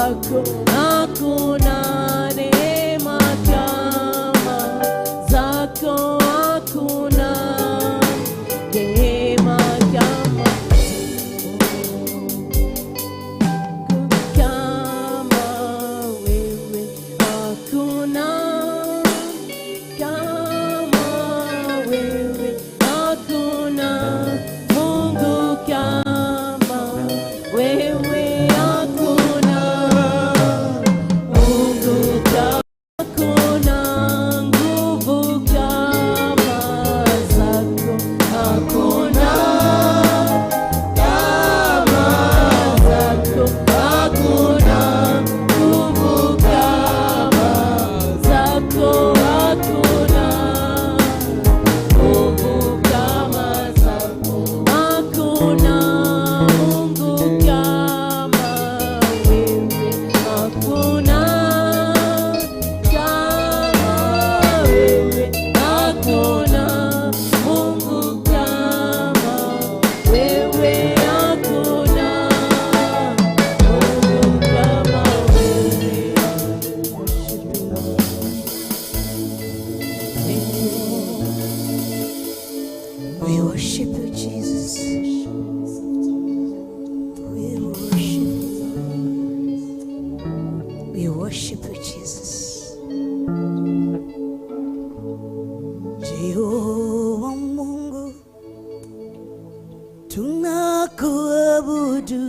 zako, hakuna neema kama zako, hakuna neema kama kama wewe, hakuna kama wewe, hakuna Mungu kama wewe, hakuna Mungu kama, hakuna nguvu kama zako, hakuna kama zako, hakuna nguvu kama zako, hakuna nguvu kama zako, hakuna Mungu kama wewe, hakuna kama wewe, hakuna Mungu kama wewe, hakuna Mungu kama wewe. Worship you, Lord. Thank you, Lord. We worship you, Jesus. We worship you. We worship you, Jesus. Jehova Mungu, tunakuabudu.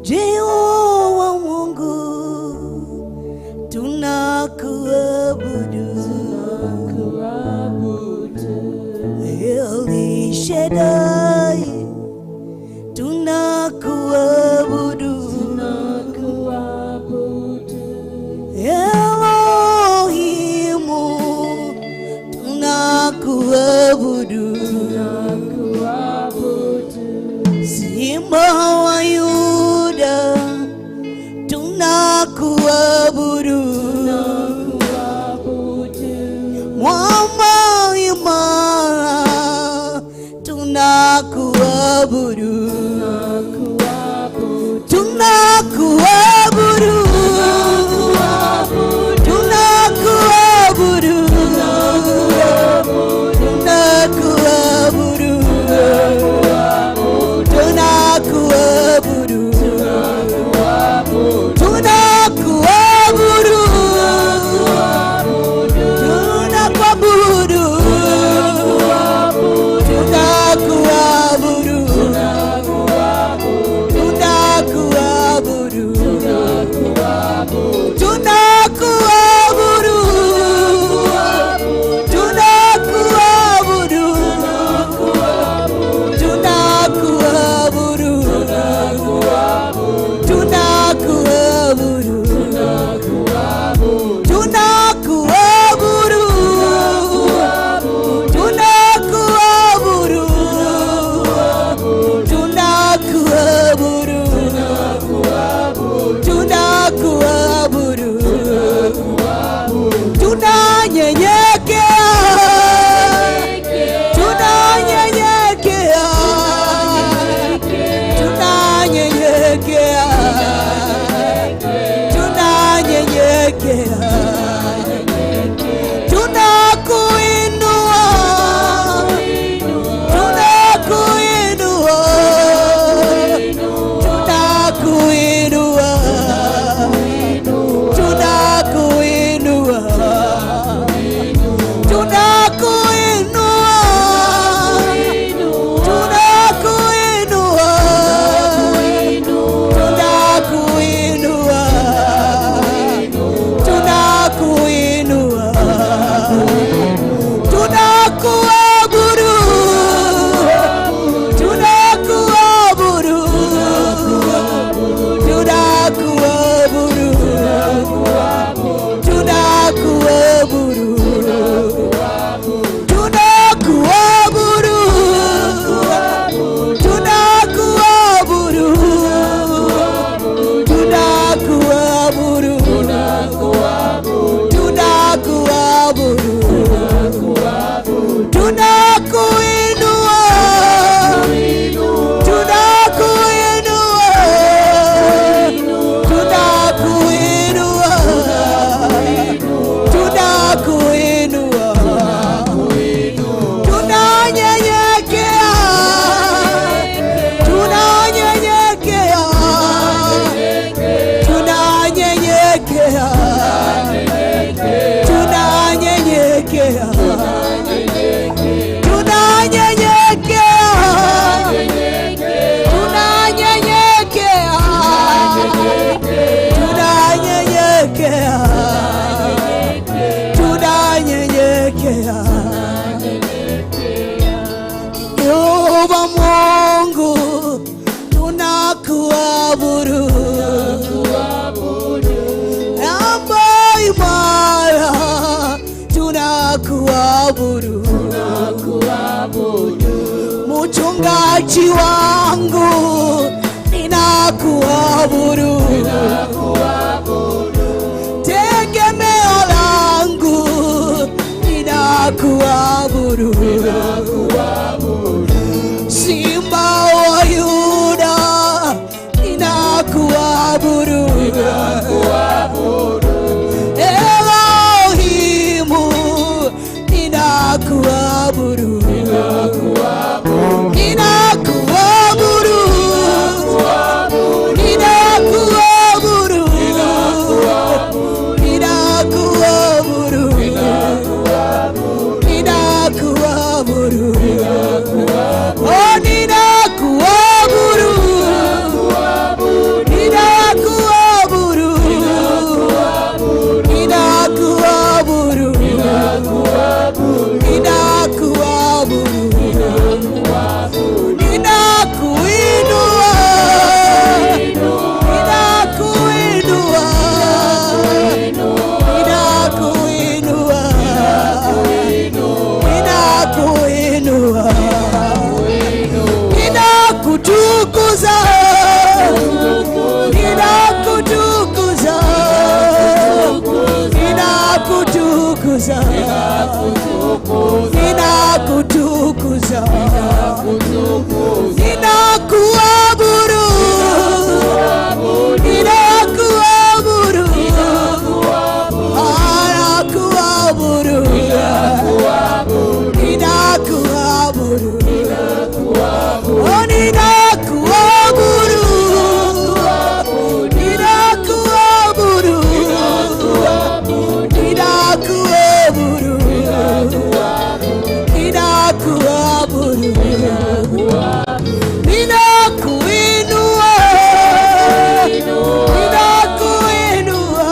Jehova Mungu, tunakuabudu. El Shaddai, tunakuabudu. Elohimu, tunakuabudu. Simba wa Yuda, tunakuabudu. Mwamba imara, tunakuabudu. Tunakuabudu. Tunakuabudu. Tunakuabudu. Tunakuabudu. Tunakuabudu. Tunakuabudu. Tunakuabudu. Tunakuabudu. Tunakuabudu. Tunakuabudu. Tunakuabudu. Tunakuabudu. Tunakuabudu. Tunakuabudu. Tunakuabudu. Tunakuabudu. Tunanyenyekea. Tunanyenyekea. Tunanyenyekea. Tunanyenyekea. Tunakuinua. Tunakuinua. Tunakuinua. Tunakuinua. Tunakuinua. Tunakuinua. Ninakuabudu, Namba imara, tunakuabudu, mchungaji wangu, ninakuabudu, tegemeo langu, ninakuabudu, Simba wa Yuda, ninakuabudu, Elohimu, ninakuabudu, ninakuabudu, ninakuabudu, ninakuabudu, ninakuabudu, oh, ninakuabudu, ninakuabudu, ninakuabudu, ninakuabudu, ninakuinua, ninakuinua, ninakuinua, ninakuinua, ninakutukuza, ninakutukuza, ninakutukuza, ninakutukuza, ninakuabudu, ninakuabudu, ninakuabudu, ninakuabudu, oh, ninakuabudu, ninakuabudu, ninakuabudu, ninakuabudu, ninakuinua, ninakuinua,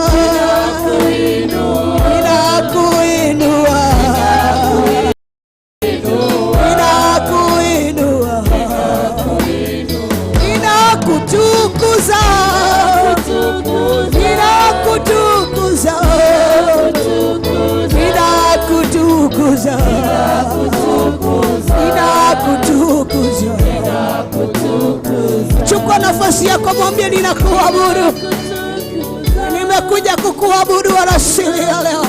ninakuinua, ninakuinua, ninakutukuza, ninakutukuza, ninakutukuza, ninakutukuza. Chukua nafasi yako, mwambie ninakuabudu, nimekuja kukuabudu alasiri ya leo.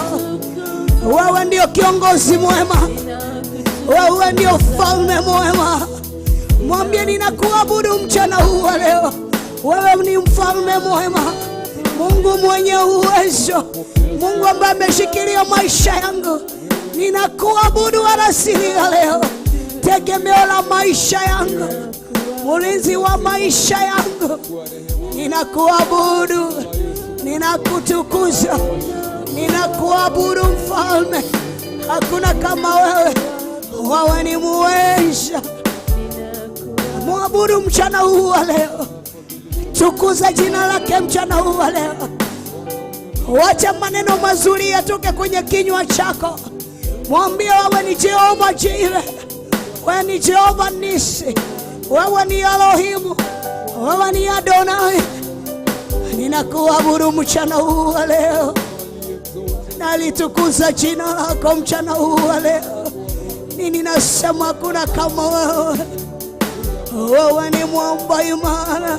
Wewe ndio kiongozi mwema, wewe ndio mfalme mwema. Mwambie ninakuabudu mchana huu wa leo. Wewe ni mfalme mwema, Mungu mwenye uwezo, Mungu ambaye ameshikilia maisha yangu. Ninakuabudu alasiri ya leo, tegemeo la maisha yangu, mlinzi wa maisha yangu. Ninakuabudu, ninakutukuza, ninakuabudu mfalme. Hakuna kama wewe, wewe ni muweza. Mwabudu mchana huu wa leo, tukuza jina lake mchana huu wa leo. Wacha maneno mazuri yatoke kwenye kinywa chako. Mwambie wewe ni Jehova Jireh, wewe ni Jehova Nisi, wewe ni Elohimu, wewe ni Adonai. Ninakuabudu mchana huu wa leo, nalitukuza jina lako mchana huu wa leo. Nini nasema, hakuna kama wewe. Wewe ni mwamba imara,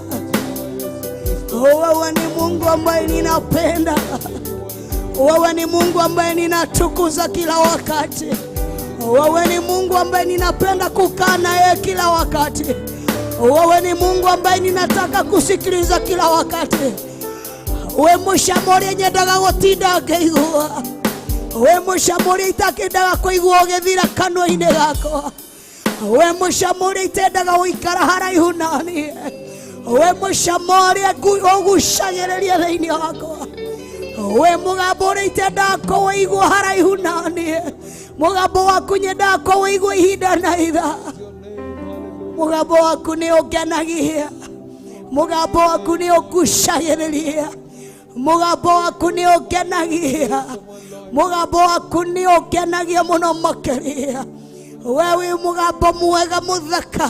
wewe ni Mungu ambaye ninapenda, wewe ni Mungu ambaye ninatukuza kila wakati, wewe ni Mungu ambaye ninapenda kukaa naye kila wakati, wewe ni Mungu ambaye ninataka kusikiliza kila wakati. We mũcamo ũrĩa nyendaga gũtinda ngĩigua, we mũcamo ũrĩa itakĩendaga kũigua ũgĩthira kanua-inĩ gakwa, we mũcamo ũrĩa itendaga gũikara haraihu naniĩ, we mũcamo ũrĩa ũgucagĩrĩria thĩinĩ wakwa, we mũgambo ũrĩa itendaga kũwĩigua haraihu naniĩ, mũgambo waku nyendaga kũwĩigua ihinda na ithaa. Mũgambo waku nĩ ũngenagia, mũgambo waku nĩ ũgucagĩrĩria, mũgambo waku nĩ ũngenagia, mũgambo waku nĩ ũngenagia mũno makĩria. We wĩ mũgambo mwega mũthaka.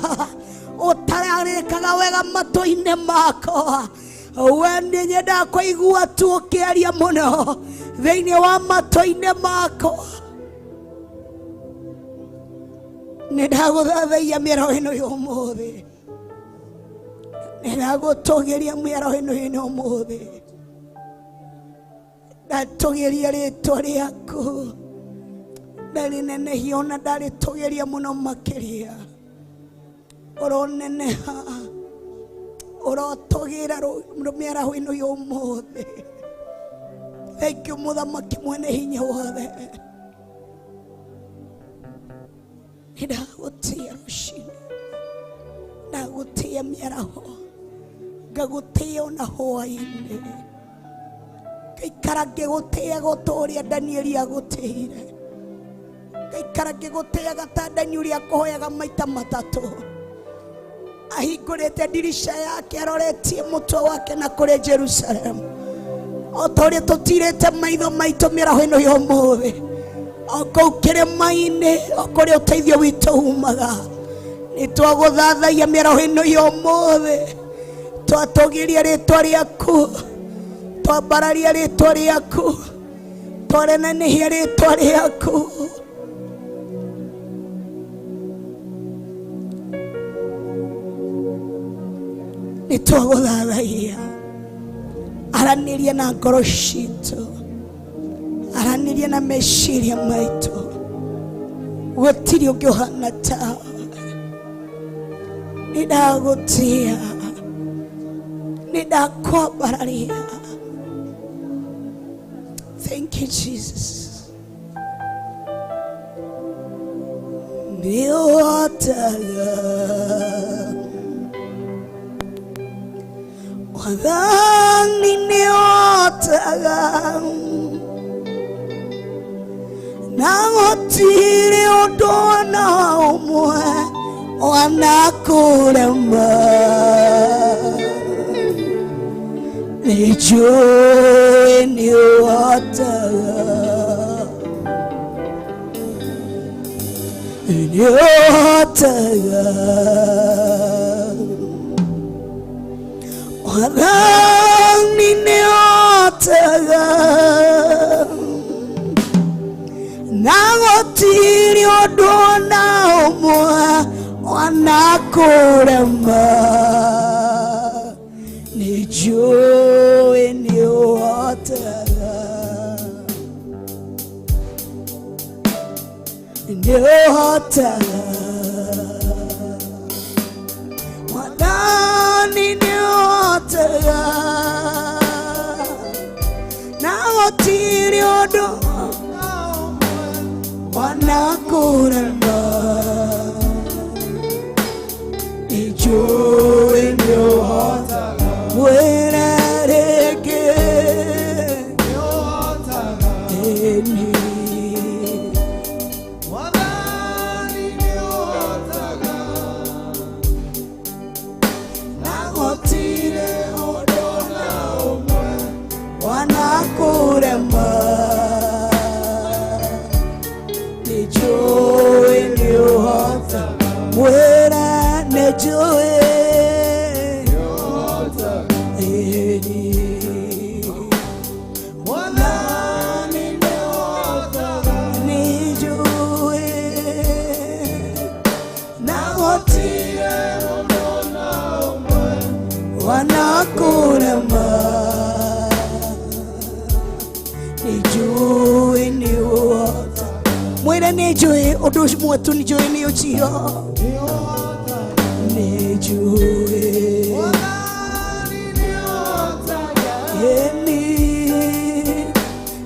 Ũtararĩkaga wega matũ-inĩ makwa. We nĩ nyendaga kũigua tu ũkĩaria mũno thĩinĩ wa matũ-inĩ makwa. Nĩ ndagũthathaiya mĩaraho ĩno ya ũmũthĩ. Nĩ ndagũtũgĩria mĩaraho ĩno ĩno ũmũthĩ. Ndatũgĩria rĩtwa rĩaku. Ndarĩnenehia ona ndarĩtũgĩria mũno makĩria. Ũroneneha. Ũrotũgĩra mĩaraho ĩno ya ũmũthĩ. Thank you mũthamaki mwene hinya wothe. Nĩ ndagũtĩĩa rũcinĩ. Ndagũtĩĩa mĩaraho. Ngagũtĩĩa ona hwaĩ-inĩ. Ngaikara ngĩgũtĩaga o ta ũrĩa Danieli agũtĩire. Ngaikara ngĩgũtĩaga ta Danieli akũhoyaga maita matatũ. Ahingũrĩte ndirisha yake aroretie mũtwe wake na kũrĩ Jerusalemu. O ta ũrĩa tũtirĩte maitho maitũ mĩaraho ĩno ya ũmũthĩ. O kũu kĩrĩma-inĩ, o kũrĩa ũteithio witũ umaga. Nĩ twagũthathaiya mĩaraho ĩno ya ũmũthĩ. Twatũgĩria rĩtwa rĩaku. Twambararia rĩtwa rĩaku. Twarenanĩhia rĩtwa rĩaku. Nĩ twagũthathaiya. Aranĩria na ngoro citũ. Aranĩria na meciria maitũ. Gũtirĩ ũngĩ ũhana tawe. Nĩ ndagũtĩa. Nĩ ndakwambararia. Thank you, Jesus. Nĩ ũhotaga. Mwathani nĩ ũhotaga. Na gũtirĩ ũndũ ona ũmwe wanakũrema. Nĩ njũĩ nĩ ũhotaga. Nĩ ũhotaga. Mwathani nĩ ũhotaga. Na gũtirĩ ũndũ ona ũmwe wanakũrema. Nĩ njũĩ nĩ ũhotaga. Nĩ ũhotaga. Mwathani nĩ ũhotaga. Na gũtirĩ ũndũ wanakũrema. Nĩ njũĩ nĩ ũhotaga. Mwĩre rĩngĩ. Ĩni. Mwathani nĩ ũhotaga. Na gũtirĩ ũndũ ona ũmwe wanakũrema. Nĩ njũĩ nĩ ũhotaga. Mwĩre nĩ njũĩ. Ĩni. Mwathani nĩ ũhotaga. Nĩ njũĩ. Na gũtirĩ Ũndũ ona ũmwe wanakũrema. Nĩ njũĩ nĩ ũhotaga. Mwĩre nĩ njũĩ ũndũ ũmwe tu nĩ njũĩ nĩ ũcio. Nĩ ũhotaga. Nĩ njũĩ. Mwathani nĩ ũhotaga. Ĩni.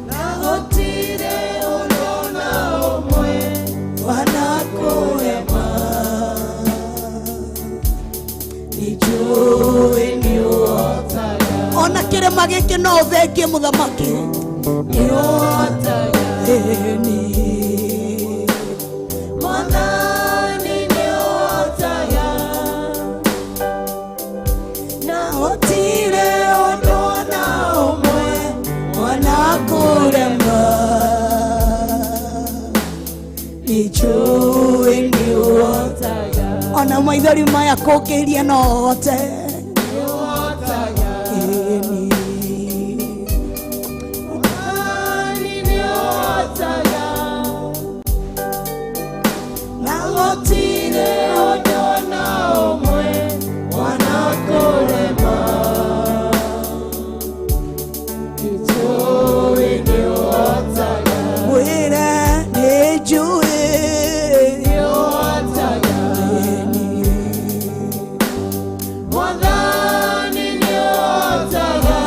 Na gũtirĩ ũndũ ona ũmwe Wanakũrema. Nĩ njũĩ nĩ ũhotaga. Ona kĩrĩma gĩkĩ no ũthengie mũthamaki. Nĩ ũhotaga. Ĩni. Mwathani nĩ ũhotaga. Na gũtirĩ ũndũ ona ũmwe wanakũrema. Nĩ njũĩ nĩ ũhotaga. Ũhotaga. Ona Maithori maya kũngĩria no hote. Ĩni. Na gũtirĩ ũndũ ona ũmwe wanakũrema. Nĩnjũĩ nĩũhotaga. Mwĩre nĩnjũĩ. Nĩũhotaga. Mwathani nĩũhotaga.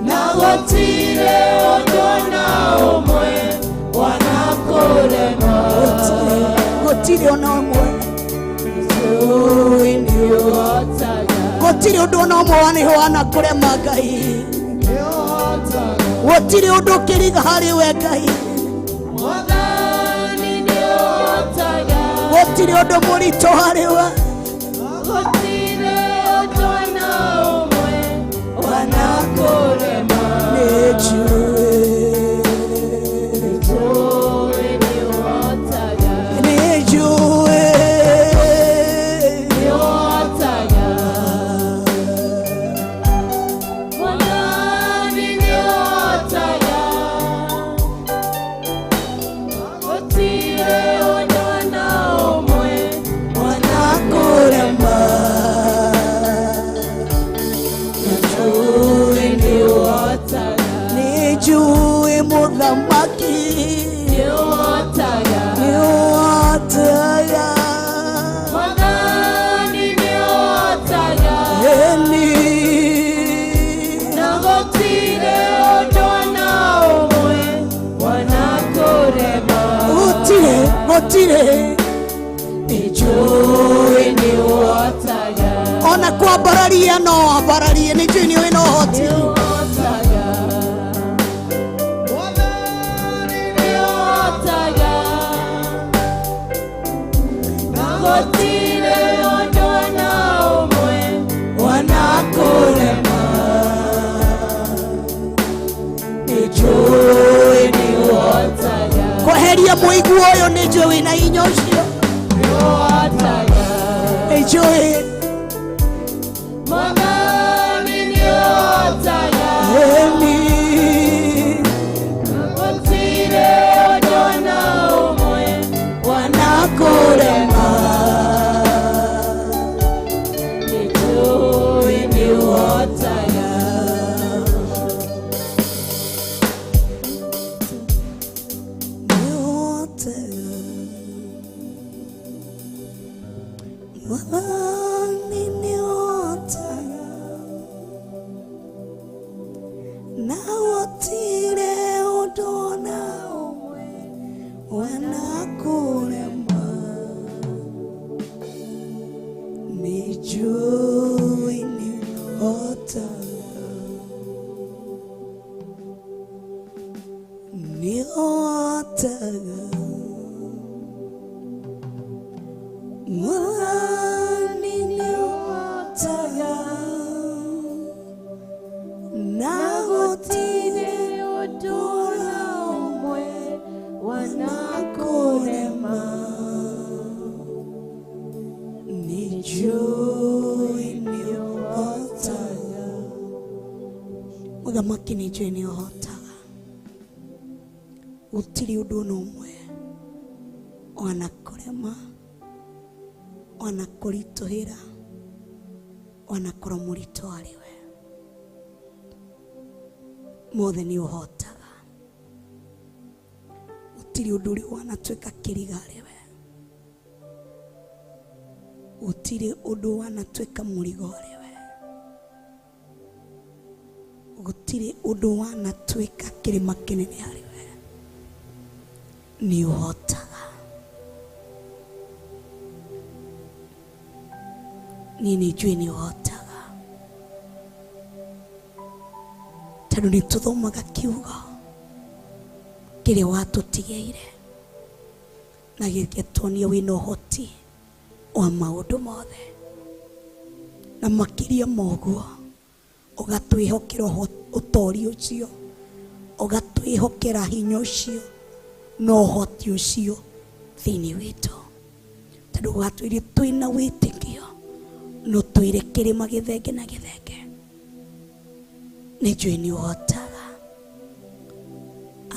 Na gũtirĩ ũndũ ona ũmwe wanakũrema. Gũtirĩ ona ũmwe. Nĩnjũĩ nĩũhotaga. Gũtirĩ ũndũ ona ũmwe wanĩho wanakũrema Ngai. Nĩũhotaga. Gũtirĩ ũndũ ũkĩriga harĩ we Ngai. Mwathani nĩũhotaga. Gũtirĩ ũndũ mũritũ harĩ we. Gũtirĩ ũndũ ona ũmwe wanakũrema. Nĩnjũĩ. Nĩnjũĩ nĩũhotaga. Nĩnjũĩ. Nĩũhotaga. Mwathani nĩũhotaga. Gũtirĩ ũndũ ona ũmwe Wanakũrema. Nĩnjũĩ nĩũhotaga. Nĩnjũĩ mũthamaki. Nĩũhotaga. Nĩũhotaga. Mwathani nĩũhotaga. Ĩni. Na gũtirĩ ũndũ ona ũmwe wanakũrema. Gũtirĩ, gũtirĩ. Nĩnjũĩ nĩũhotaga. Ona kwambararia no ambararie. Nĩnjũĩ nĩ ũĩ na ũhoti. Nĩũhotaga. Mwathani nĩũhotaga. Na gũtirĩ ũndũ ona ũmwe wanakũrema. Nĩnjũĩ nĩũhotaga. Kweheria mũigua ũyũ nĩnjũĩ wĩna hinya ũcio. Nĩũhotaga. Nĩnjũĩ. Mwathani nĩũhotaga. Ĩni. Gũtirĩ ũndũ ona ũmwe Wanakũrema. Nĩnjũĩ nĩũhotaga. Nĩũhotaga. Mwathani nĩũhotaga. Na gũtirĩ ũndũ ona ũmwe wanakũrema. Nĩnjũĩ nĩũhotaga. Nĩũhotaga. Mwathani nĩũhotaga. Na gũtirĩ ũndũ ona ũmwe wanakũrema. Nĩnjũĩ nĩũhotaga. Mũthamaki nĩnjũĩ nĩũhotaga. Gũtirĩ ũndũ ona ũmwe wanakũrema, wanakũritũhĩra, wanakorwo mũritũ harĩ we. Mothe nĩũhotaga. Gũtirĩ ũndũ ũrĩ wanatuĩka kĩriga harĩ we. Gũtirĩ ũndũ wanatuĩka mũrigo harĩ we. Gũtirĩ ũndũ wanatuĩka kĩrĩma kĩnene harĩ we. Nĩũhotaga. Niĩ nĩnjũĩ nĩũhotaga. Tondũ nĩtũthomaga kiugo kĩrĩa watũtigĩire na gĩgĩtuonia wĩna ũhoti wa maũndũ mothe na makĩria ma ũguo ũgatwĩhokera ũtori ũcio, ũgatwĩhokera hinya ũcio na ũhoti ũcio Thĩinĩ witũ, tondũ watwĩrire twĩna wĩtĩkio no twĩre kĩrĩma gĩthenge na gĩthenge. Nĩ njũĩ nĩ ũhotaga.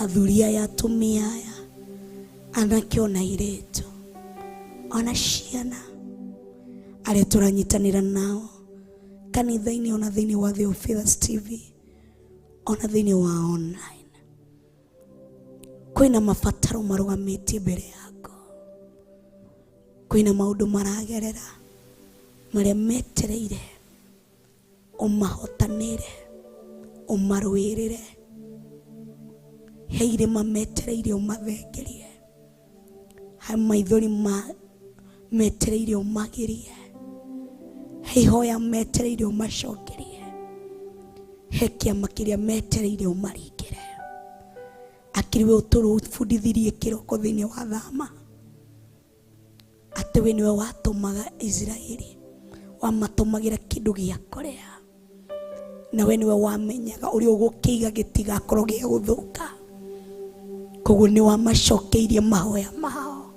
Athuri aya, atumia aya, anake ona airĩtu, ona ciana arĩa tũranyitanĩra nao kanitha-inĩ, ona thĩinĩ wa Theophilus TV, ona thĩinĩ wa online, kwĩna mabataro marũgamĩtie mbere yaku, kwĩna maũndũ maragerera marĩa metereire ũmahotanĩre, ũmarũĩrĩre. He irĩma metereire ũmathengerie, he maithori ma metereire ũmagirie, he ihoya metereire ũmacokerie, he kĩama kĩrĩa metereire ũmaringĩre. Akĩrĩ we ũtũrũbundithirie kĩroko thĩinĩ wa thama atĩ we nĩwe watũmaga Isiraeli, wamatũmagĩra kĩndũ gĩa kũrĩa, na we nĩwe wamenyaga ũrĩa ũgũkĩiga gĩtigakorwo gĩa gũthũka. Koguo nĩ wamacokeirie mahoya mao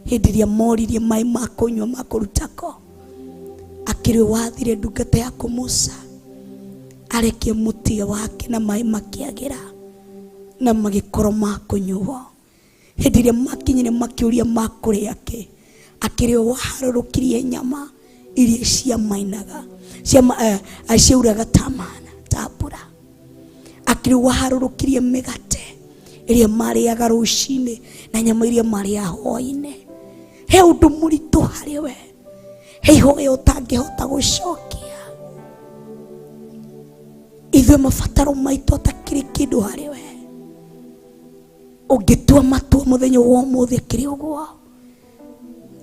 hĩndĩ ĩrĩa moririe maĩ ma kũnyua ma kũruta ko. Akĩrĩ wathire ndungata yaku Musa arekie mũtĩ wake na maĩ makĩagĩra na magĩkorwo ma kũnyuo. Hĩndĩ ĩrĩa makinyire makĩũria makũrĩa kĩ, akĩrĩ waharũrũkirie nyama iria ciamainaga ciauraga ta mana ta mbura. Akĩrĩ waharũrũkirie mĩgate ĩrĩa marĩaga rũcinĩ na nyama iria marĩaga hwaĩ-inĩ. He ũndũ mũritũ harĩ we, he ihoya ũtangĩhota gũcokia. Ithuĩ mabataro maitũ atakĩrĩ kĩndũ harĩ we. Ũngĩtua matua mũthenya wa ũmũthĩ akĩrĩ ũguo,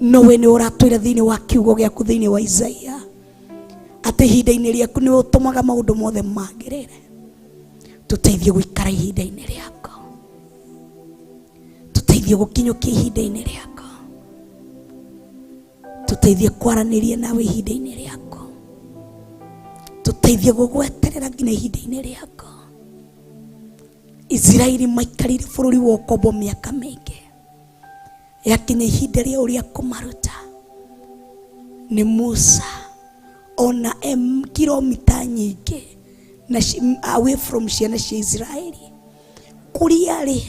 no we nĩ ũratwĩra thĩinĩ wa kiugo gĩaku thĩinĩ wa Isaia atĩ ihinda-inĩ rĩaku nĩwe ũtũmaga maũndũ mothe magĩrĩre. Tũteithie gũikara ihinda-inĩ rĩaku, tũteithie gũkinyũkia ihinda-inĩ rĩaku, tũteithie kwaranĩria nawe ihinda-inĩ rĩaku, tũteithie gũgweterera nginya ihinda-inĩ rĩaku. Isiraeli maikarire bũrũri wa ũkombo mĩaka mĩingĩ, yakinya ihinda rĩao rĩa kũmaruta nĩ Musa ona em kilomita nyingĩ na away from ciana cia Isiraeli kũrĩa rĩ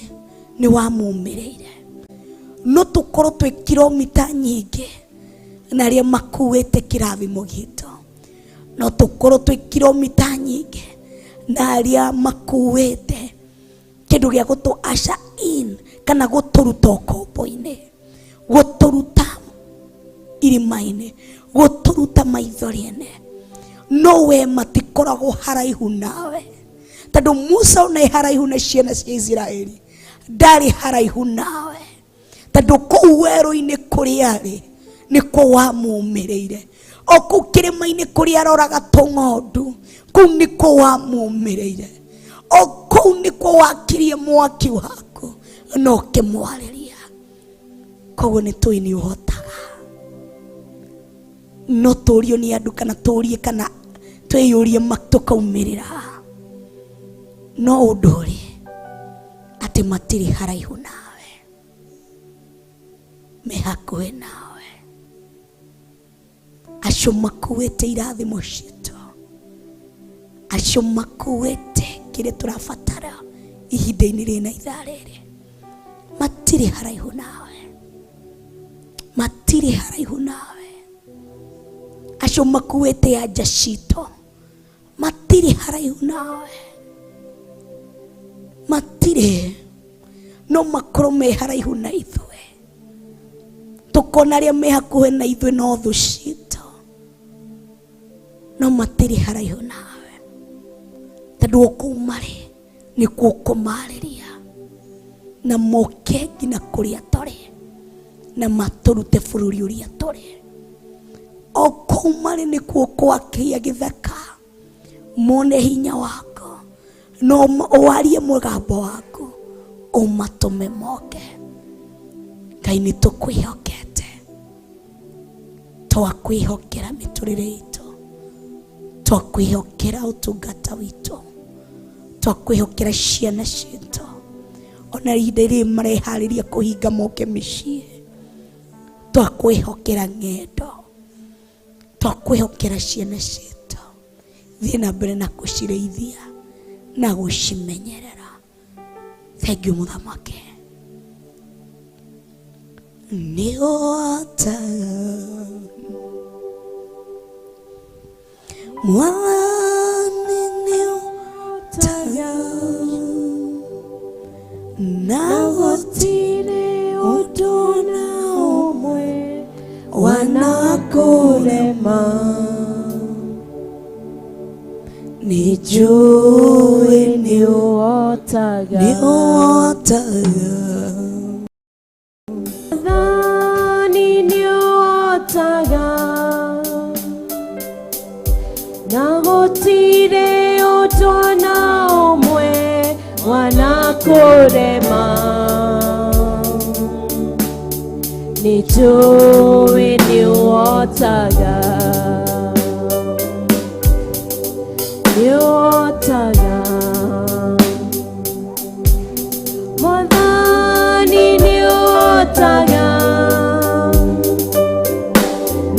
nĩ wamumĩrĩire. No tũkorwo twĩ kilomita nyingĩ na arĩa makuĩte kĩrathimo gitũ, no tũkorwo twĩ kilomita nyingĩ na arĩa makuĩte kĩndũ gĩa gũtũ usher in kana gũtũruta ũkombo-inĩ, gũtũruta irima-inĩ, gũtũruta maithori-inĩ. No we matikoragwo haraihu nawe, tondũ Musa ona e haraihu na ciana cia Isiraeli ndarĩ haraihu nawe, tondũ kũu werũ-inĩ kũrĩa arĩ nĩkuo wamumĩrĩire, o kũu kĩrĩma-inĩ kũrĩa aroraga tũng'ondu kũu nĩkuo wamumĩrĩire, o kũu nĩkuo wakirie mwaki waku na ũkĩmwarĩria. Koguo nĩ tũĩ nĩ ũhotaga. No tũrio nĩ andũ kana tũrie kana twĩyũrie tũkaumĩrĩra, no ũndũ ũrĩ atĩ matirĩ haraihu nawe, me hakuhĩ nawe. Acio makuĩte irathimo citũ, acio makuĩte kĩrĩa tũrabatara ihinda-inĩ rĩna ithaa rĩrĩ, matirĩ haraihu nawe, matirĩ haraihu nawe. Acio makuĩte anja citũ matirĩ haraihu nawe, matirĩ, no makorwo me haraihu na ithuĩ. Tũkona arĩa me hakuhĩ na ithuĩ no thũ citũ, no matirĩ haraihu nawe, tondũ o kũu marĩ nĩkuo ũkũmarĩria na moke nginya kũrĩa tũrĩ na matũrute bũrũri ũrĩa tũrĩ. O kũu marĩ nĩkuo ũkwakia gĩthaka, mone hinya waku, no ũwarie mũgambo waku ũmatũme moke. Ngai nĩ tũkwĩhokete, twakwĩhokera mĩtũrĩre itũ, twakwĩhokera ũtungata witũ, twakwĩhokera ciana citũ, ona ihinda rĩrĩ mareharĩria kũhinga moke mĩciĩ. Twakwĩhokera ng'endo, twakwĩhokera ciana citũ. Thiĩ na mbere na gũcirĩithia na gũcimenyerera. Thank you mũthamaki. Nĩ ũhotaga Mwathani, nĩ ũhotaga na gũtirĩ ũndũ na ũmwe wanakũrema. Nĩ njũĩ nĩ ũhotaga, nĩ ũhotaga. Mwathani, nĩ ũhotaga na gũtirĩ ũndũ na ũmwe wanakũrema. Nĩ njũĩ nĩ ũhotaga, nĩ ũhotaga. Mwathani, nĩ ũhotaga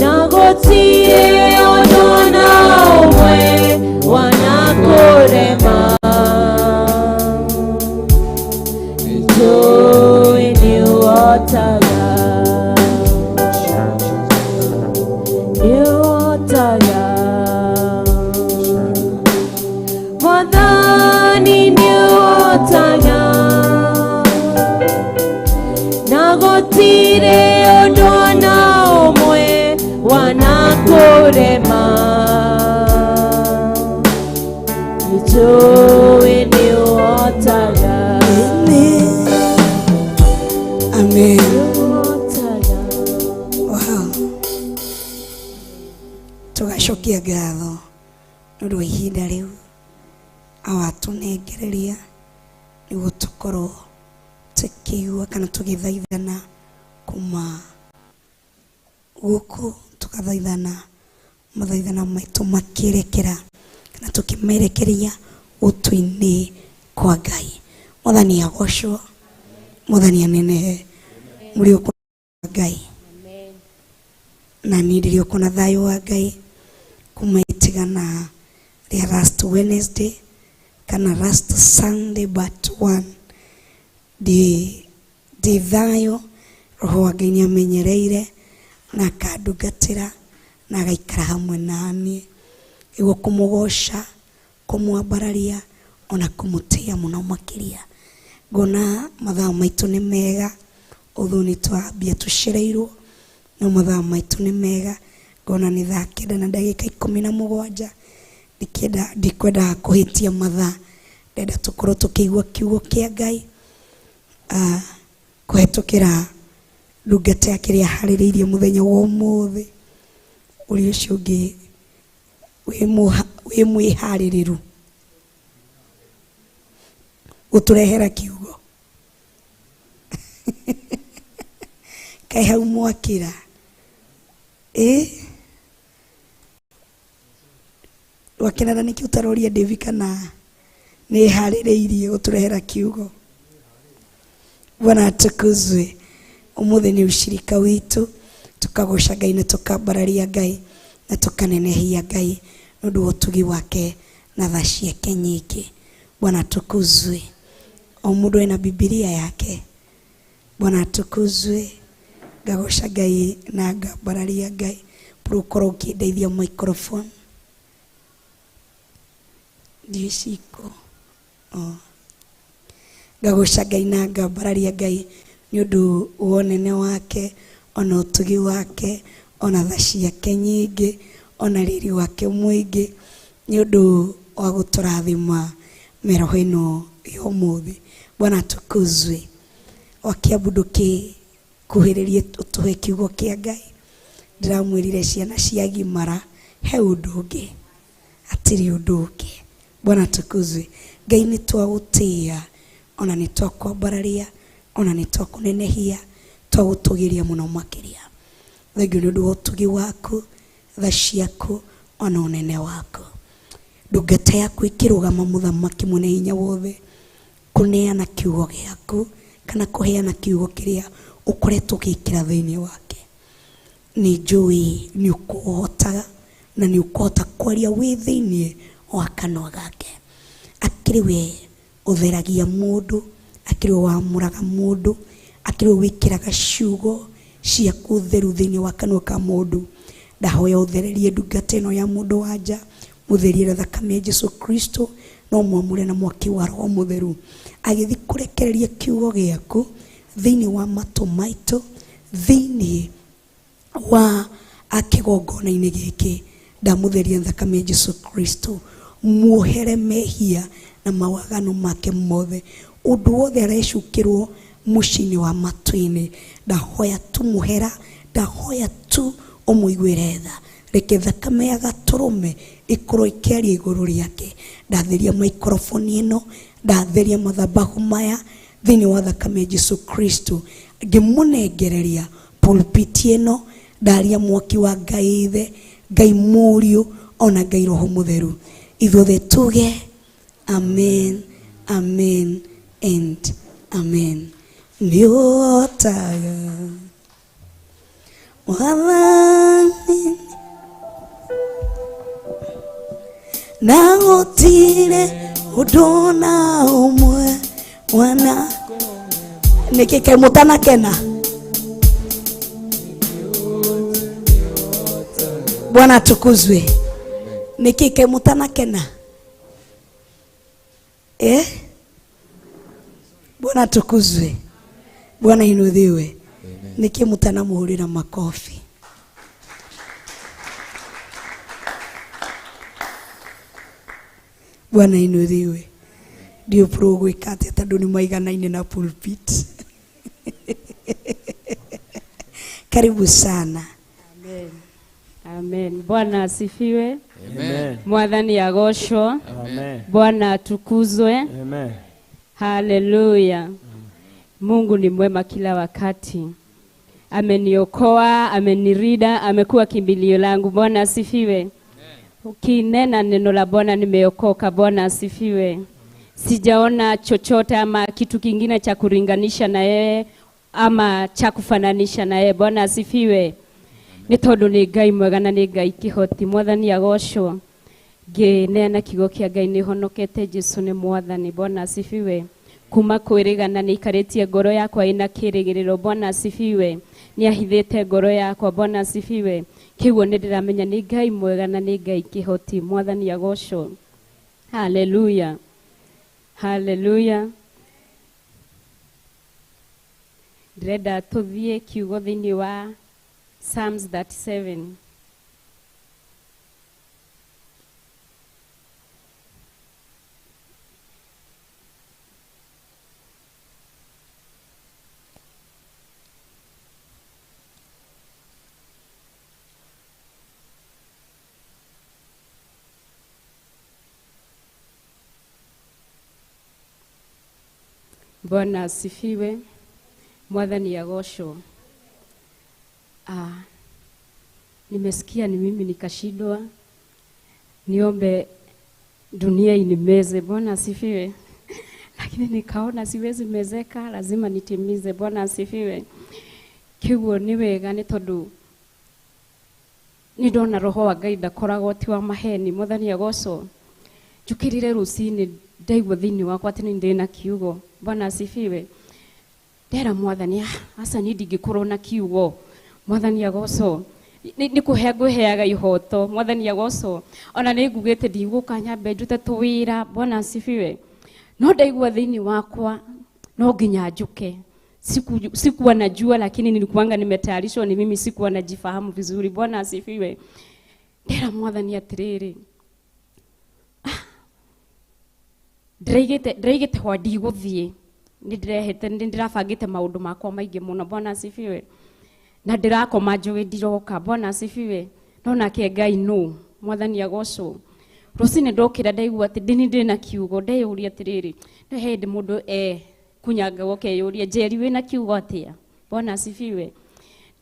na gũtirĩ ũndũ na ũmwe wanakũrema. Nĩ njũĩ nĩ ũhotaga, nĩ ũhotaga. Mwathani, nĩ ũhotaga na gũtirĩ ũndũ na ũmwe wanakũrema. Nĩ njũĩ nĩ ũhotaga. Amen. Amen. Nĩ ũhotaga. Wow. Tũgacokia ngatho nĩ ũndũ wa ihinda rĩu awatũnengereria nĩguo tũkorwo tũkĩigua kana tũgĩthaithana kuma gũkũ, tũgathaithana mathaithana maitũ makĩrekera kana tũkĩmerekeria gũtũ-inĩ kwa Ngai. Mwathani agocwo, Mwathani anenehe. Mũrĩ ũkũ Ngai na niĩ ndĩrĩ ũkũ na thayũ wa Ngai kuma itigana rĩa last Wednesday kana last Sunday but one. Ndĩ thayũ, roho wa Ngai nĩ amenyereire na akandungatĩra na agaikara hamwe naniĩ nĩguo kũmũgoca, kũmwambararia ona kũmũtĩa mũno makĩria. Ngona mathaa maitũ nĩ mega, although nĩ twambia tũcereirwo, no mathaa maitũ nĩ mega. Ngona nĩ thaa 9:17. Ndikĩenda, ndikwendaga kũhĩtia mathaa, ndenda tũkorwo tũkĩigua kiugo kĩa Ngai kũhetũkĩra ndungata yake ĩrĩa harĩrĩirie mũthenya wa ũmũthĩ. Ũrĩa ũcio ũngĩ wĩ mwĩharĩrĩru gũtũrehera kiugo kaĩ hau mwakĩra ĩ wakenana nĩkĩ ũtaroria David kana nĩ harĩrĩirie gũtũrehera kiugo. Bwana atukuzwe. Ũmũthĩ nĩ ũcirika witũ, tukagoca Ngai na tukambararia Ngai na tukanenehia Ngai nĩ ũndũ wa ũtugi wake na tha ciake nyingĩ. Bwana atukuzwe. O mũndũ ena Bibilia yake. Bwana atukuzwe. Ngagoca Ngai na ngambararia Ngai. Ũkorwo ũkĩndeithia microphone ndiĩ ciko. Oh. Ngagoca Ngai na ngambararia Ngai nĩ ũndũ wa ũnene wake ona ũtugi wake ona tha ciake nyingĩ ona riri wake mũingĩ nĩ ũndũ wa gũtũrathima mĩroho ĩno ya ũmũthĩ. Bwana atukuzwe. Wakiambu ndũkĩkuhĩrĩrie ũtũhe kiugo kĩa Ngai. Ndĩramwĩrire ciana ciagimara he ũndũ ũngĩ, hatirĩ ũndũ ũngĩ. Bwana atukuzwe. Ngai nĩ twagũtĩĩa ona nĩ twakwambararia ona nĩ twakũnenehia, twagũtũgĩria mũno makĩria. Thengiũ nĩ ũndũ wa ũtugi waku, tha ciaku ona ũnene waku. Ndungata yaku ĩkĩrũgama mũthamaki mwene hinya wothe kũneana kiugo gĩaku kana kũheana kiugo kĩrĩa ũkoretwo ũgĩkĩra thĩinĩ wake. Nĩ njũĩ nĩ ũkũhotaga na nĩ ũkũhota kwaria wĩ thĩinĩ wa kanua gake. Akĩrĩ we ũtheragia mũndũ, akĩrĩ we wamũraga mũndũ, akĩrĩ we wĩkĩraga ciugo ciaku theru thĩinĩ wa kanua ka mũndũ. Ndahoya ũthererie ndungata ĩno ya mũndũ wa nja, mũtherie na thakame ya Jesu Kristo, na ũmwamũre na mwaki wa Roho Mũtheru. Agĩthiĩ kũrekereria kiugo gĩaku thĩinĩ wa matũ maitũ, thĩinĩ wa kĩgongona-inĩ gĩkĩ. Ndamũtheria na thakame ya Jesu Kristo, muohere mehia na mawaganu make mothe, ũndũ wothe arecukĩrwo mũciĩ-inĩ wa matũ-inĩ. Ndahoya tu mũhera, ndahoya tu ũmũiguĩre tha. Reke thakame ya gatũrũme ĩkorwo ĩkĩaria igũrũ rĩake. Ndatheria maikoroboni ĩno, ndatheria mathabahu maya thĩinĩ wa thakame ya Jesu Kristo, ngĩmũnengereria pulpiti ĩno. Ndaria mwaki wa Ngai Ithe, Ngai Mũriũ, ona Ngai Roho Mũtheru. Ithuothe tuge amen, amen and amen. Nĩ ũhotaga Mwathani, na gũtirĩ ũndũ na ũmwe wana nĩkĩ kaĩ mũtanakena? Bwana atukuzwe. Nĩkĩ kaĩ mũtanakena? Eh? Bwana atukuzwe. Bwana inudhiwe. Nĩkĩ mũtanamuhũrĩra makofi? Bwana inudhiwe. Ndio pro gwĩka atĩa tondũ nĩ maiganaine na pulpit. Karibu sana. Amen. Amen. Bwana asifiwe. Amen. Mwathani agoocwo. Amen. Bwana atukuzwe. Amen. Haleluya. Mungu ni mwema kila wakati. Ameniokoa, amenirida, amekuwa kimbilio langu. Bwana asifiwe. Ukinena neno la Bwana nimeokoka. Bwana asifiwe. Sijaona chochote ama kitu kingine cha kuringanisha na yeye ama cha kufananisha na yeye. Bwana asifiwe. Nĩ tondũ nĩ Ngai mwega na nĩ Ngai kĩhoti. Mwathani agocwo. Ngĩneana kiugo kĩa Ngai nĩ honokete. Jesu nĩ Mwathani. Bwana asifiwe. Kuma kwĩrĩgana nĩ ikarĩtie ngoro yakwa ĩna kĩrĩgĩrĩro. Bwana asifiwe. Nĩ ahithĩte ngoro yakwa. Bwana asifiwe. Kĩguo nĩ ndĩramenya nĩ Ngai mwega na nĩ Ngai kĩhoti. Mwathani agocwo. Haleluya. Haleluya. Ndĩrenda tũthiĩ kiugo thĩinĩ wa Psalms 37. Bwana asifiwe. Mwathani agocwo. Nimesikia ni mimi nikashindwa niombe dunia inimeze. Bwana asifiwe. Lakini nikaona siwezi mezeka, lazima nitimize. Bwana asifiwe. Kiguo ni wega nĩ tondũ nĩ ndona roho wa Ngai ndakoragwo ti wa maheni. Mwathani agocwo. Njũkĩrire rũcinĩ ndaigua thĩinĩ wakwa atĩ nĩ ndĩ na kiugo. Bwana asifiwe. Ndera Mwathani, aca niĩ ndingĩkorwo na kiugo. Mwathani agocwo. Nĩ kũhe ngũheaga ihoto. Mwathani agocwo. Ona nĩ ngugĩte ndigũka nyambe njute tũwĩra. Bwana asifiwe. No ndaigua thĩinĩ wakwa no nginya njũke. Sikuwa najua, lakini nilikuwanga nimetayarishwa ni mimi, sikuwa najifahamu vizuri. Bwana asifiwe. Ndera Mwathani atĩrĩrĩ, ndĩraigĩte hwa ndigũthiĩ. Nĩ ndĩrehete, nĩ ndĩrabangĩte maũndũ makwa maingĩ mũno. Bwana asifiwe. Na ndĩrakoma njũĩ ndiroka. Bwana asifiwe. No nake Ngai nũ. Mwathani agocwo. Rũcinĩ ndokĩra ndaigua atĩ ndĩ ndĩ na kiugo. Ndeyũria atĩrĩrĩ, nĩ hĩndĩ mũndũ kunyanga ũkeyũria, Njeri wĩna kiugo atĩa? Bwana asifiwe.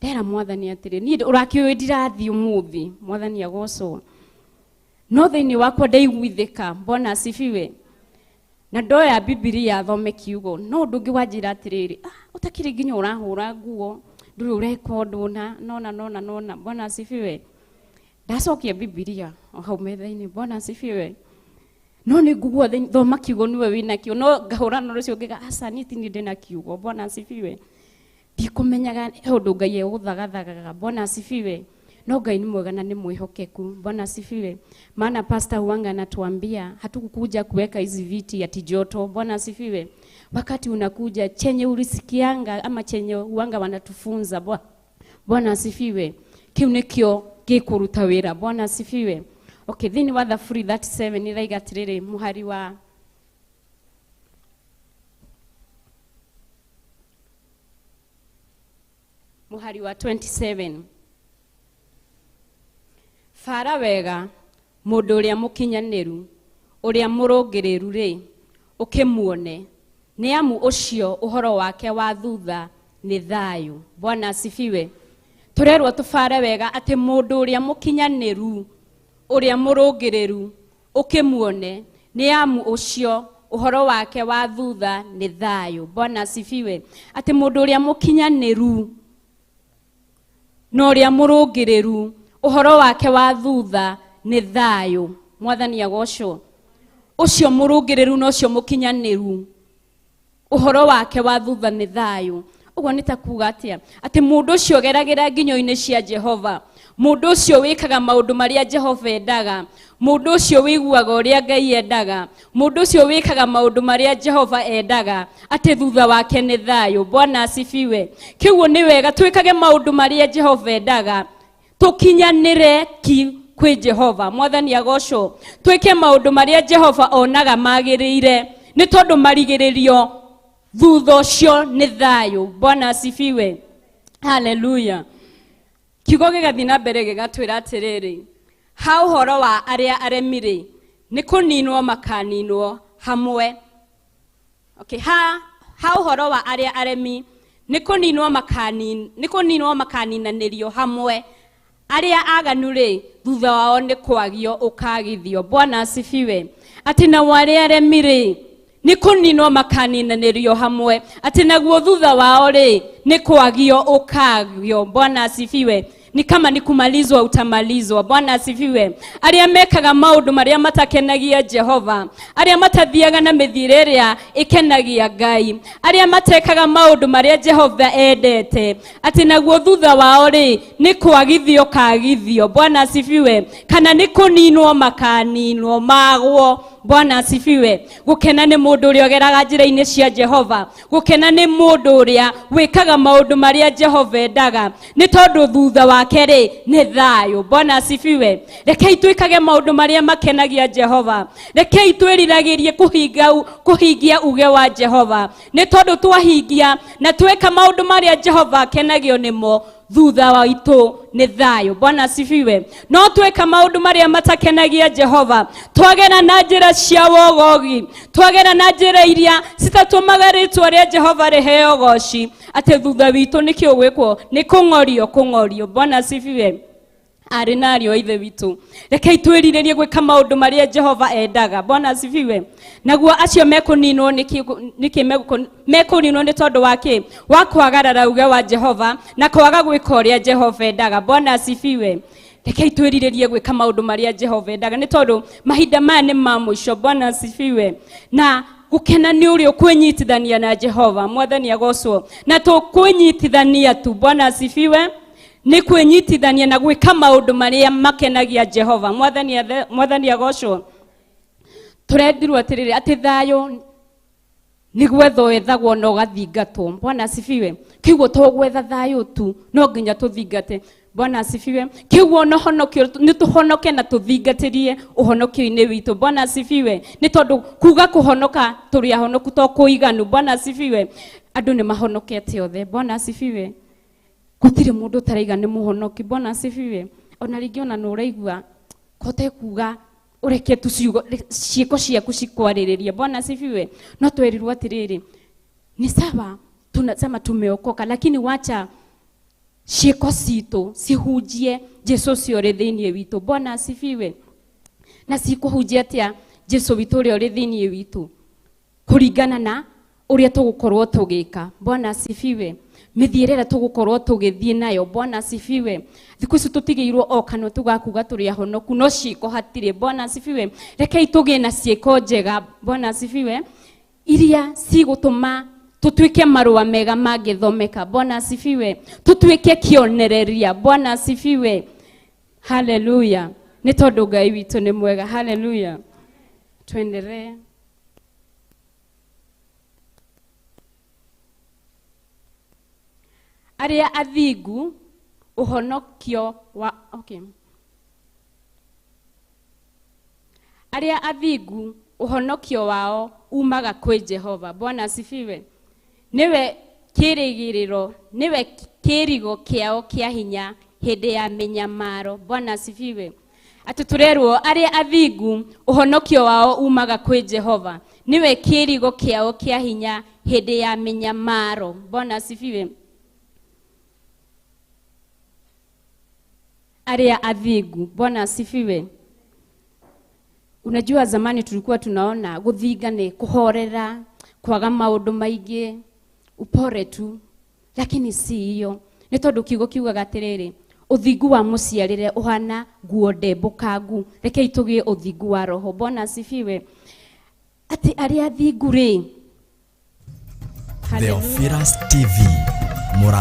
Ndera Mwathani atĩrĩ, niĩ ũrakĩũĩ ndirathiĩ ũmũthĩ. Mwathani agocwo. No thĩinĩ wakwa ndaiguithĩka. Bwana asifiwe. Na ndoya Bibilia thome kiugo. No ũndũ ũngĩ wanjĩra atĩrĩrĩ, ũtakĩrĩ nginya ũrahũra nguo, Ndũrĩ ũreka ũndũ na nona nona nona. Bwana asifiwe. Ndacokia Bibilia o hau metha-inĩ. Bwana asifiwe. No nĩ ngugua thoma kiugo nĩwe wĩna kĩo, no ngahũrana na ũcio ngĩga aca niĩ ti niĩ ndĩna kiugo. Bwana asifiwe. Ndikũmenyaga he ũndũ Ngai egũthagathagaga. Bwana asifiwe. No Ngai nĩ mwega na nĩ mwĩhokeku. Bwana asifiwe. Maana pastor huanga anatuambia hatukukuja kuweka hizi viti ati joto. Bwana asifiwe. Wakati unakuja chenye ulisikianga ama chenye huanga wanatufunza. Bwana asifiwe. Kiu nikio gikuruta wira. Bwana asifiwe. Okay, thĩinĩ wa Thaburi 37 ĩraiga atĩrĩrĩ, mũhari wa 27. Bara wega mũndũ ũrĩa mũkinyanĩru, ũrĩa mũrũngĩrĩru rĩ, ũkĩmuone, nĩ amu ũcio ũhoro wake wa thutha nĩ thayũ. Bwana asifiwe. Tũrerwo tũbare wega atĩ mũndũ ũrĩa mũkinyanĩru, ũrĩa mũrũngĩrĩru, ũkĩmuone, nĩ amu ũcio ũhoro wake wa thutha nĩ thayũ. Bwana asifiwe. Atĩ mũndũ ũrĩa mũkinyanĩru na ũrĩa mũrũngĩrĩru, ũhoro wake wa thutha nĩ thayũ. Mwathani agocwo. Ũcio mũrũngĩrĩru na ũcio mũkinyanĩru, ũhoro wake wa thutha nĩ thayũ. Ũguo nĩ ta kuga atĩa? Atĩ mũndũ ũcio ũgeragĩra nginyo-inĩ cia Jehova, mũndũ ũcio wĩkaga maũndũ marĩa Jehova endaga, mũndũ ũcio wĩiguaga ũrĩa Ngai endaga, mũndũ ũcio wĩkaga maũndũ marĩa Jehova endaga, atĩ thutha wake nĩ thayũ. Bwana asifiwe. Kĩguo nĩ wega twĩkage maũndũ marĩa Jehova endaga, tũkinyanĩre ki kwĩ Jehova. Mwathani agocwo. Twĩke maũndũ marĩa Jehova onaga magĩrĩire, nĩ tondũ marigĩrĩrio thutha ũcio nĩ thayũ. Bwana asifiwe. Haleluya. Kiugo gĩgathiĩ na mbere gĩgatwĩra atĩrĩrĩ, ha ũhoro wa arĩa aremi rĩ, nĩ kũninwo makaninwo hamwe. Okay, ha ũhoro wa arĩa aremi nĩ kũninwo makaninanĩrio hamwe. Arĩa aganu rĩ, thutha wao nĩ kwagio ũkagithio. Bwana asifiwe. Atĩ nao arĩa aremi rĩ, nĩ kũninwo makaninanĩrio hamwe, atĩ naguo thutha wao rĩ, nĩ kwagio ũkagio. Bwana asifiwe. Ni kama ni kumalizwa utamalizwa. Bwana asifiwe. Arĩa mekaga maũndũ marĩa matakenagia Jehova, arĩa matathiaga na mĩthiĩre ĩrĩa ĩkenagia Ngai, arĩa matekaga maũndũ marĩa Jehova endete, atĩ naguo thutha wao rĩ, nĩ kwagithio kagithio. Bwana asifiwe. Kana nĩ kũninwo makaninwo magwo. Bwana asifiwe. Gũkena nĩ mũndũ ũrĩa ũgeraga njĩra-inĩ cia Jehova, gũkena nĩ mũndũ ũrĩa wĩkaga maũndũ marĩa Jehova endaga, nĩ tondũ thutha wake rĩ, nĩ thayũ. Bwana asifiwe. Rekei twĩkage maũndũ marĩa makenagia Jehova. Rekei twĩriragĩrie kũhingia uge wa Jehova, nĩ tondũ twahingia na tweka maũndũ marĩa Jehova akenagio nĩmo, thutha waitũ nĩ thayũ. Bwana asifiwe. No tweka maũndũ marĩa matakenagia Jehova, twagera na njĩra cia wogogi, twagera na njĩra iria citatũmaga rĩtwa rĩa Jehova rĩheo goci, atĩ thutha witũ nĩkĩ ũgwĩkwo? Nĩ kũng'orio kũng'orio. Bwana asifiwe. Arĩ na ariũ a Ithe witũ, rekei twĩrirĩrie gwĩka maũndũ marĩa Jehova endaga. Bwana asifiwe. Naguo acio mekũninwo nĩkĩ mekũninwo nĩ tondũ wa kĩ? Wa kwagarara uge wa Jehova na kwaga gwĩka ũrĩa Jehova endaga. Bwana asifiwe. Rekei twĩrirĩrie gwĩka maũndũ marĩa Jehova endaga, nĩ tondũ mahinda maya nĩ ma mũico. Bwana asifiwe. Na gũkena nĩ ũrĩa ũkwĩnyitithania na Jehova. Mwathani agocwo. Na tũkwĩnyitithania tu. Bwana asifiwe. Nĩ kwĩnyitithania na gwĩka maũndũ marĩa makenagia Jehova. Mwathani agocwo. Tũrendirwo atĩrĩrĩ, atĩ thayũ nĩ gwethwo wethagwo na ũgathingatwo. Bwana asifiwe. Kĩguo to gwetha thayũ tu, no nginya tũthingate. Bwana asifiwe. Kĩguo na ũhonokio, nĩ tũhonoke na tũthingatĩrie ũhonokio-inĩ witũ. Bwana asifiwe. Nĩ tondũ kuga kũhonoka tũrĩ ahonoku to kũiganu. Bwana asifiwe. Andũ nĩ mahonokete othe. Bwana asifiwe. Gũtirĩ mũndũ ũtaraiga nĩ mũhonoki. Bwana asifiwe. Ona rĩngĩ ona nĩ ũraigua kote kuga ũreke tu ciugo ciĩko ciaku cikwarĩrĩrie. Bwana asifiwe. No twerirwo atĩrĩrĩ, ni sawa tunasema tumeokoka, lakini wacha ciĩko citũ cihunjie Jesu ũcio ũrĩ thĩinĩ witũ. Bwana asifiwe. Na cikũhunjia atĩa Jesu witũ ũrĩa ũrĩ thĩinĩ witũ? Kũringana na Ũrĩa tũgũkorwo tũgĩka. Bwana asifiwe. Mĩthiĩre ĩrĩa tũgũkorwo tũgĩthiĩ nayo. Bwana asifiwe. Thikũ ici tũtigĩirwo o kanua tũgakuga tũrĩ ahonoku, no ciĩko hatirĩ. Bwana asifiwe. Rekei tũgĩe na ciĩko njega. Bwana asifiwe. Iria cigũtũma tũtuĩke marũa mega mangĩthomeka. Bwana asifiwe. Tũtuĩke kĩonereria. Bwana asifiwe. Haleluya. Nĩ tondũ Ngai witũ nĩ mwega. Haleluya. Tuendelee. Arĩa athingu ũhonokio wa, okay. Arĩa athingu ũhonokio wao umaga kwĩ Jehova. Bwana asifiwe. Nĩwe kĩrĩgĩrĩro, nĩwe kĩrigo kĩao kĩa hinya hĩndĩ ya mĩnyamaro. Bwana asifiwe. Atĩ tũrerwo arĩa athingu ũhonokio wao umaga kwĩ Jehova, nĩwe kĩrigo kĩao kĩa hinya hĩndĩ ya mĩnyamaro. Bwana asifiwe. Arĩa athingu. Bwana asifiwe. Unajua zamani tulikuwa tunaona guthinga ni kuhorera, kwaga maundu maingi, upore tu, lakini si hiyo. Nĩ tondũ kiugo kiugaga atĩrĩrĩ, ũthingu wa mũciarĩre ũhana nguo ndembũkangu. Rekei tũgĩe ũthingu wa roho. Bwana asifiwe. Atĩ arĩa athingu rĩ. Theophilus TV. Mũra